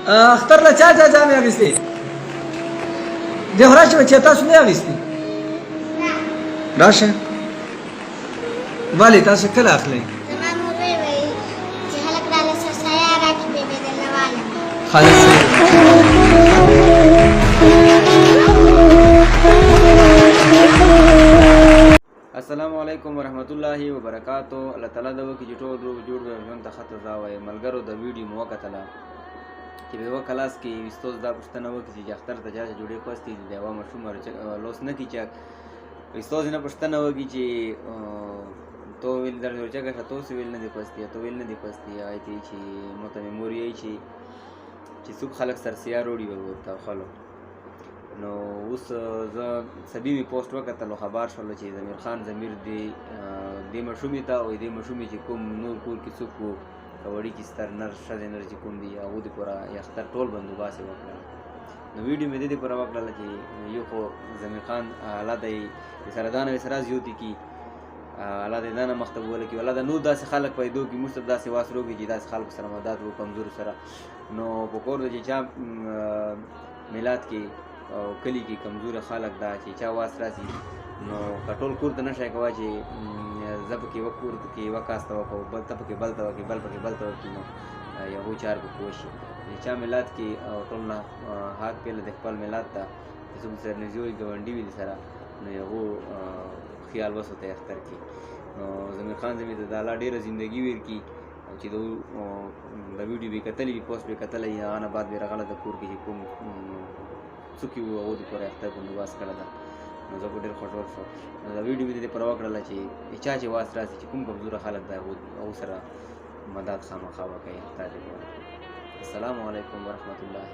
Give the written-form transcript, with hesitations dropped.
اختر له چا چا جامې اخیستې؟ دی خو راشه بچیه، تاسو نه اخیستې؟ راشه. ولې تاسو کله اخلئ؟ زما مور وایي چې هلک راله سرسایه راکړي، بیا به درله والم. خالص. السلام علیکم ورحمت الله وبرکاتو. الله تعالی د وکي چې ټول روغ جوړ وي، ژوند ته ښه تزا وایي. ملګرو، د ویډیو مو وکتله چې په یوه کلاس کې استاد دا پوښتنه وکړي چې اختر ته چا چې جوړې خوستې دي، د یوه ماشوم لوس نه کړي. چې استاد نه پوښتنه وکړي چې تو ویل در ورچکه شه، تو څه ویل نه دي خوستې، تو ویل نه دي خوستې. هغه ته چې مو ته مې مور یې چې څوک خلک سرسیا روړي وي ورته خلو. نو اوس زه سبي مې پوسټ وکتلو، خبر شولو چې ضمیر خان ضمیر دی دې ماشومې ته او دې ماشومې چې کوم نور کور کې څوک وو، که وړي کې ستر نر ښځې نر چې کوم دي، هغو دې پوره اختر ټول بندوباس یې وکړل. نو ویډیو مې دې دې پوره وکړله چې یو خو ضمیر خان الله دی سره دانه سره زیوتي کی، الله دې دانه مخته بوله کی، الله د نور داسې خلک پیدا کړي، موږ ته داسې واس روکي چې داسې خلکو سره مدد وکړو، کمزورو سره. نو په کور د چې چا میلاد کې او کلی کې کمزور خلک دا چې چا واس راسي، نو که ټول کور ته نه شي کوی چې زه پکې یوه کور کې یوه کس ته وکړو، بل ته پکې بل ته وکړي، بل پکې بل ته وکړي، نو یو چار به پوه شي چې چا میلاد کې او ټول نه حق پیله د خپل میلاد ته چې څوک سره نږدې وي، ګاونډي وي سره، نو یو خیال وساته اختر کې. نو ضمیر خان زمي ته د الله ډېره زندګي ورکړي چې د ویډیو به کتلې وي، پوسټ به کتلی، هغه نه بعد به راغله د کور کې چې کوم څوک وو هغو د پوره اختر بندوبست کړی ده. نو زه په ډېر خوشحال شوم. نو دا ویډیو مې د دې پوره وکړله چې چا چې واس راسي، چې کوم کمزوره خلک ده، هغو سره مدد خامخا وکړئ اختر دې پوره. السلام علیکم ورحمت الله.